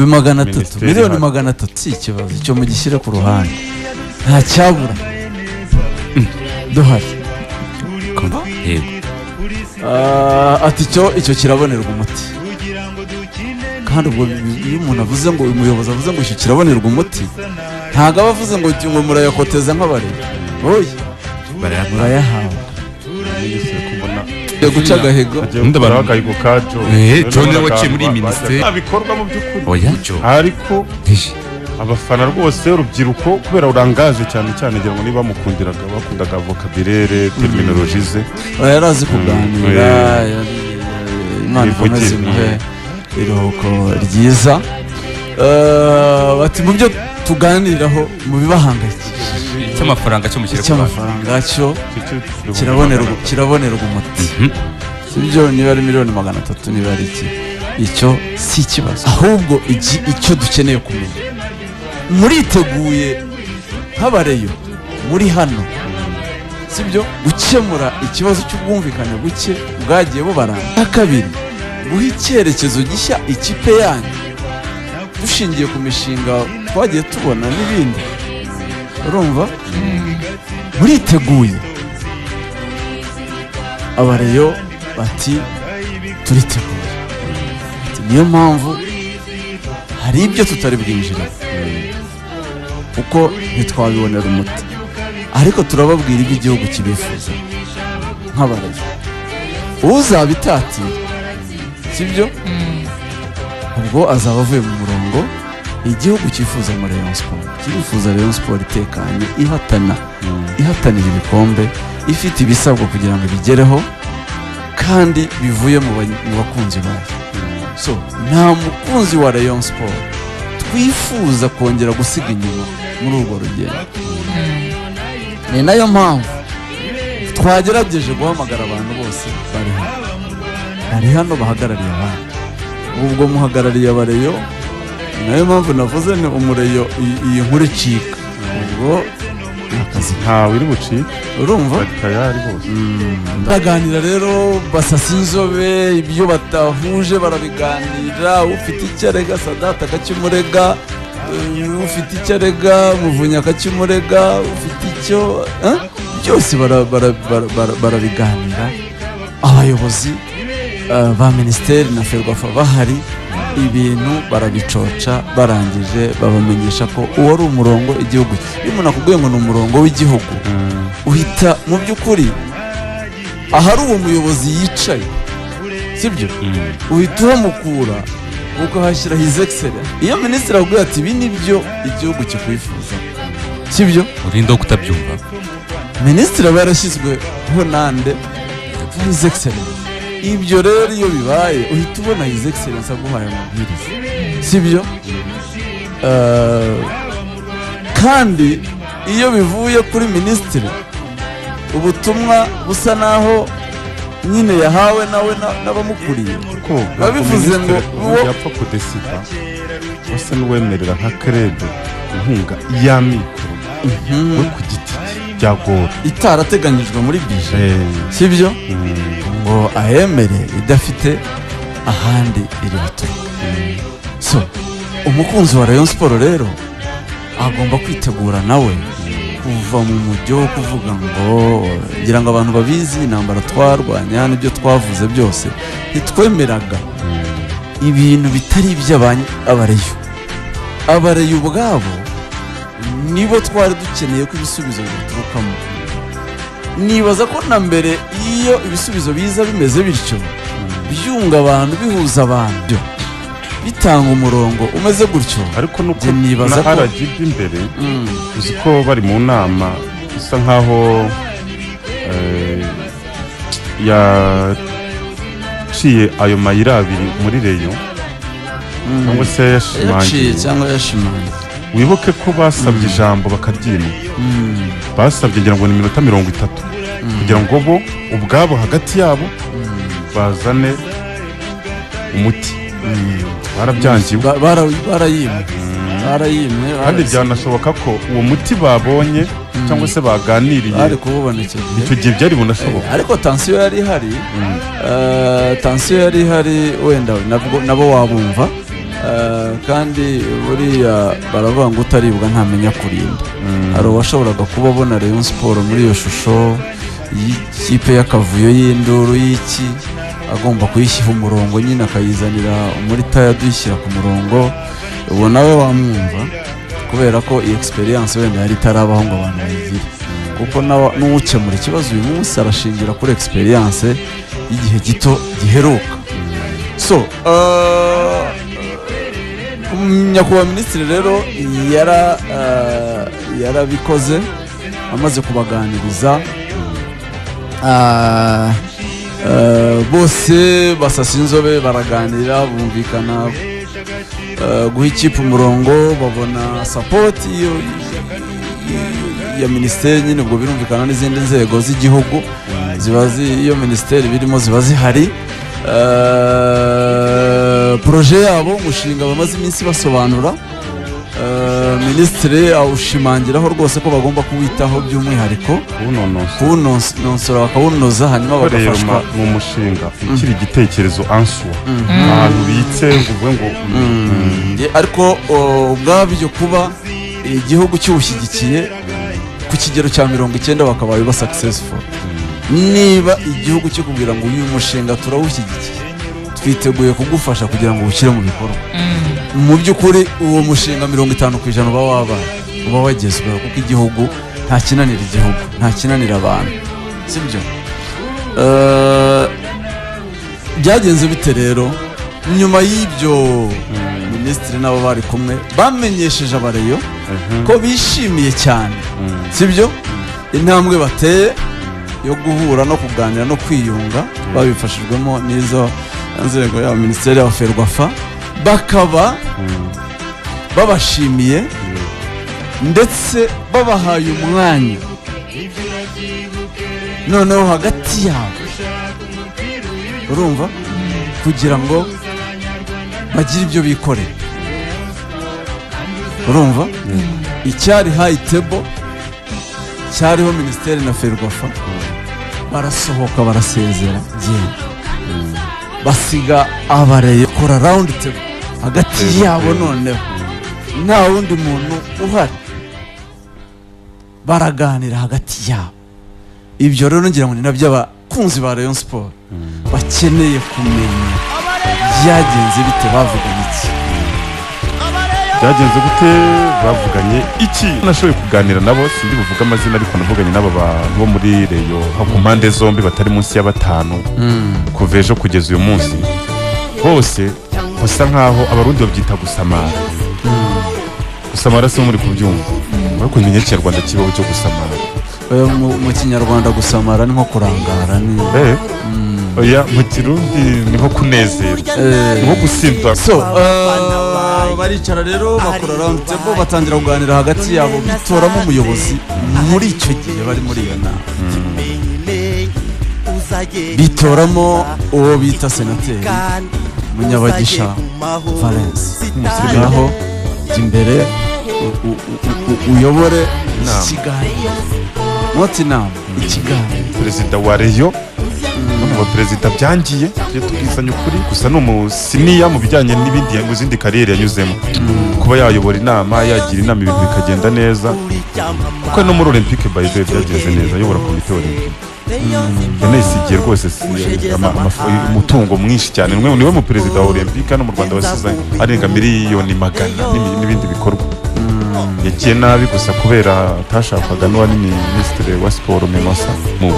300,000, Minisiteri miliyoni ihari. 300 si ikibazo, icyo mugishyire ku ruhande, nta cyabura duhari. Yego. Ah, ati icyo kirabonerwa umuti. Kandi ubwo iyo umuntu avuze ngo, umuyobozi avuze ngo icyo kirabonerwa umuti, ntabwo aba avuze ngo murayakoteza nk'abarezi, oya. Murayahawe. Minisitiri kubona Yo guca agahigo. agiye Ubundi gukuraho agahigo ka Joe. Joe niwe waciye muri iyi minisiteri. Nta bikorwa mu by'ukuri. Oya, Joe. Ariko abafana rwose, urubyiruko, kubera urangaje cyane cyane, ngira ngo niba bamukundiraga, bakundaga vocabulaire, terminologie ze. Oya, yari azi kuganira. Imana ikomeze Mivugire. imuhe iruhuko ryiza. Bati mu byo tuganiraho, mu bibahangayikishije, Cy'amafaranga cyo mushyire ku ruhande. icy'amafaranga cyo kirabonerwa umuti, sibyo? Niba ari miliyoni 300, niba ari iki, icyo si ikibazo. Ahubwo icyo dukeneye kumenya, muriteguye nk'abareyo muri hano, sibyo, gukemura ikibazo cy'ubwumvikane buke bwagiye bubaranga? Icya kabiri, guha icyerekezo gishya ikipe yanyu dushingiye ku mishinga twagiye tubona n'ibindi. Urumva muriteguye? Abareyo bati turiteguye. Ati, niyo mpamvu hari ibyo tutari bwinjire kuko ntitwabibonera umuti, ariko turababwira ibyo igihugu kibifuza nk'abareyo. Uzabitatira, sibyo, ubwo azaba avuye mu murongo igihugu cyifuza muri Rayon Sport. Kirifuza Rayon Sport itekanye, ihatana, ihatanira ibikombe, ifite ibisabwa kugira ngo ibigereho kandi bivuye mu bakunzi bayo. So nta mukunzi wa Rayon Sport twifuza kongera gusiga inyuma muri urwo rugendo. Ni nayo mpamvu twagerageje guhamagara abantu bose bari hano bahagarariye abandi. Ubwo muhagarariye abareyo, ni nayo mpamvu navuze ni umureyo iyi nkuru icika, ubwo ni akazi. Ntawe iri bucike. Urumva? Bari tayari bose. Baraganira rero, basasa inzobe, ibyo batahuje barabiganira. Ufite icyo arega Sadati akakimurega, ufite icyo arega Muvunyi akakimurega, ufite icyo, eh? Byose barabiganira. Abayobozi ba minisiteri na FERWAFA bahari, ibintu barabicoca. Barangije babamenyesha ko uwo ari umurongo igihugu. Iyo umuntu akubwiye ngo ni umurongo w'igihugu, uhita mu by'ukuri ahari uwo muyobozi yicaye, sibyo, uhita uhamukura ukahashyira His Excellence. Iyo minisitiri akubwiye ati ibi ni byo igihugu kikwifuza, sibyo, Urinde wo kutabyumva. Minisitiri aba yarashyizweho nande? His Excellence. Ibyo rero iyo bibaye, uhita ubona His Excellence aguhaye amabwiriza, sibyo? Kandi iyo bivuye kuri minisitiri, ubutumwa busa naho nyine yahawe nawe n'abamukuriye, Kuko biba bivuze ngo yapfa kudesida wasa n'uwemerera nka club inkunga y'amikoro we ku giti cye, byagora. Itarateganyijwe muri budget, sibyo, ngo ayemere idafite ahandi iri buturuke. So umukunzi wa Rayon Sport rero agomba kwitegura nawe kuva mu mujyo wo kuvuga ngo, ngira ngo abantu babizi intambara twarwanya n'ibyo twavuze byose, ntitwemeraga ibintu bitari iby'abareyo. Abareyo ubwabo nibo twari dukeneye ko ibisubizo bibaturukamo. Nibaza ko na mbere iyo ibisubizo biza bimeze bityo, byunga abantu, bihuza abantu, bitanga umurongo umeze gutyo. Ariko nuko Njye nibaza na RGB imbere, uzi ko bari mu nama isa nkaho yaciye ayo mayira abiri muri Rayon, cyangwa se yaciye yashimangiye. Cyangwa yashimangiye. Wibuke ko basabye ijambo bakaryima. Basabye, ngira ngo ni iminota 30, kugira ngo bo ubwabo hagati yabo bazane umuti. Barabyangiwe. Barayimwe, barayimwe. Kandi byanashoboka ko uwo muti babonye cyangwa se baganiriye Bari kuwubona icyo gihe. Icyo gihe byari bunashoboka. Ariko tension yari ihari, tension yari ihari, wenda nabo wabumva. Kandi buriya baravuga ngo utaribwa ntamenya kurinda. Hari uwashoboraga kuba abona Rayon Sport muri iyo shusho y'ikipe y'akavuyo, y'induru, y'iki, agomba kuyishyira umurongo nyine, akayizanira muri taya, duyishyira ku murongo. Ubu nawe wamwumva, kubera ko iyi experience wenda yari itarabaho ngo abantu bayigire, kuko n'uwukemura ikibazo uyu munsi arashingira kuri experience y'igihe gito giheruka. So nyakubahwa minisitiri rero yarabikoze amaze kubaganiriza. Bose basasa inzobe, baraganira, bumvikana guha ikipe umurongo, babona support ya minisiteri nyine. Ubwo birumvikana n'izindi nzego z'igihugu ziba iyo minisiteri birimo ziba zihari. Projet yabo, umushinga bamaze iminsi basobanura, minisitiri awushimangiraho rwose ko bagomba kuwitaho by'umwihariko, kuwunonosora, kuwunonosora, bakawunoza, hanyuma Ko rero bagafashwa. Ni umushinga ukiri igitekerezo ansuwa ahantu ubitse ngo uvuge ngo Ariko ubwabyo kuba igihugu kiwushyigikiye ku kigero cya 90, bakabaye ba successful. Niba igihugu kikubwira ngo uyu mushinga turawushyigikiye, twiteguye kugufasha kugira ngo uwushyire mu bikorwa, mu by'ukuri uwo mushinga 50% uba wabaye, uba wagezweho, kuko igihugu nta kinanira, igihugu nta kinanira abantu, sibyo? Byagenze bite rero nyuma y'ibyo? Minisitiri n'abo bari kumwe bamenyesheje abareyo ko bishimiye cyane, sibyo, intambwe bateye yo guhura no kuganira no kwiyunga babifashijwemo n'izo nzego ya minisiteri ya FERWAFA, bakaba babashimiye ndetse babahaye umwanya noneho hagati yabo, urumva, kugira ngo bagire ibyo bikorera. Urumva, icyari high table cyariho minisiteri na FERWAFA, barasohoka, barasezera, genda, basiga abareyo kora round table hagati yabo. Noneho nta wundi muntu uhari, baraganira hagati yabo. Ibyo rero ngira ngo ni nabyo abakunzi ba Rayon Sport bakeneye kumenya: byagenze bite, bavuganye iki? Byagenze gute, bavuganye iki? Nashoboye kuganira nabo, sindi buvuge amazina, ariko navuganye n'aba bantu bo muri Rayon ku mpande zombi batari munsi ya batanu kuva ejo kugeza uyu munsi. Bose basa nkaho Abarundi babyita gusamara. Gusamara si muri kubyumva, ariko menya Ikinyarwanda kibaho cyo gusamara. Mu Kinyarwanda gusamara ni nko kurangara, ni Oya, mu Kirundi ni nko kunezerwa, ni nko gusinda. So baricara rero, bakora round table, batangira kuganira hagati yabo, bitoramo umuyobozi. Muri icyo gihe bari muri iyo nama, bitoramo uwo bita senateri Munyabagisha Valens. Ngaho jya imbere uyobore ikiganiro, not inama, ikiganiro. Perezida wa Rayon no mu baperezida byangiye, tujye tubwizanya ukuri, gusa ni umusiniya mu bijyanye n'ibindi, mu zindi kariyeri yanyuzemo, kuba yayobora inama, yagira inama ibintu bikagenda neza, kuko no muri Olympique by the way byagenze neza, ayobora komite olympique, yanayisigiye rwose umutungo mwinshi cyane. Niwe mu perezida wa Olympique hano mu Rwanda wasize arenga miliyoni 100 n'ibindi bikorwa. Yagiye nabi gusa kubera atashakwaga n'uwari minisitiri wa siporo Mimosa. Mu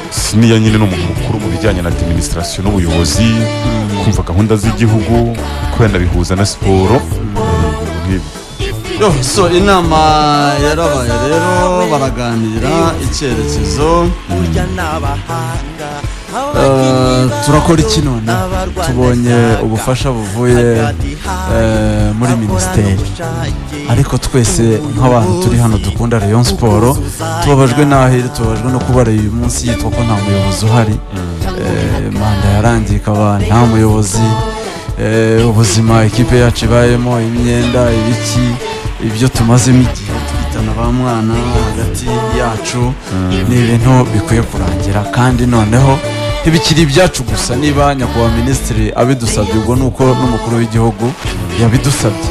siniya nyine ni umuntu mukuru mu bijyanye na administration n'ubuyobozi, kumva gahunda z'igihugu, ko yanabihuza na siporo, ibintu nk'ibyo. Yo, so inama yarabaye rero, baraganira icyerekezo. Turakora iki none tubonye ubufasha buvuye muri minisiteri? Ariko twese nk'abantu turi hano dukunda Rayon Sport, tubabajwe n'aho iri, tubabajwe no kuba uyu munsi yitwa ko nta muyobozi uhari. Manda yarangiye ikaba nta muyobozi. Ubuzima ikipe yacu ibayemo, imyenda, ibiki, ibyo tumazemo igihe twitana ba mwana hagati yacu, ni ibintu bikwiye kurangira. Kandi noneho Ntibikiri ibyacu gusa. Niba nyakubahwa minisitiri abidusabye, ubwo ni uko n'umukuru w'igihugu yabidusabye.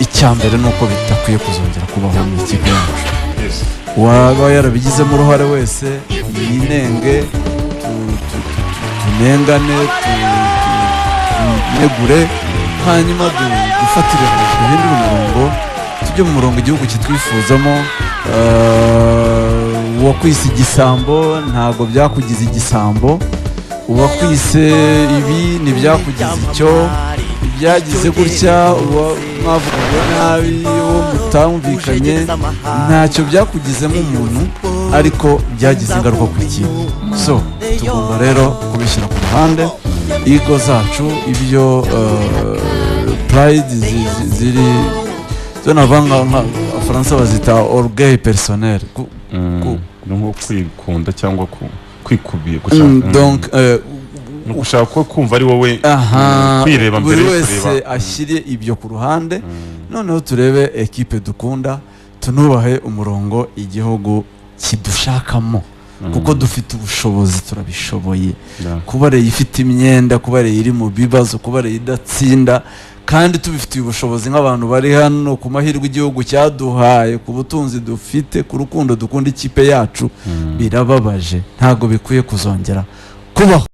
Icya mbere ni uko bidakwiye kuzongera kubaho mu ikipe yacu. Uwaba yarabigizemo uruhare wese yinenge, tunengane, tunegure, hanyuma dufatire, duhindure umurongo, tujye mu murongo igihugu kitwifuzamo. Uwakwise igisambo ntabwo byakugize igisambo, uwakwise ibi ntibyakugize icyo, ibyagize gutya, uwa mwavugaga nabi, uwo mutamvikanye, ntacyo byakugizemo umuntu, ariko byagize ingaruka ku ikipe. So tugomba rero kubishyira ku ruhande, ego zacu, ibyo pride ziri zo navuga nka abafaransa bazita orgueil personnel. Ni nko kwikunda cyangwa kwikubiye gushaka Donc ni ugushaka ko kumva ari wowe, aha, kwireba mbere buri yo wese kureba. ashyire ibyo ku ruhande, noneho turebe ekipe dukunda, tunubahe umurongo igihugu kidushakamo, kuko dufite ubushobozi, turabishoboye. Kuba Rayon ifite imyenda, kuba Rayon iri mu bibazo, kuba Rayon idatsinda kandi tubifitiye ubushobozi nk'abantu bari hano, ku mahirwe igihugu cyaduhaye, ku butunzi dufite, ku rukundo dukunda ikipe yacu, birababaje, ntabwo bikwiye kuzongera kubaho.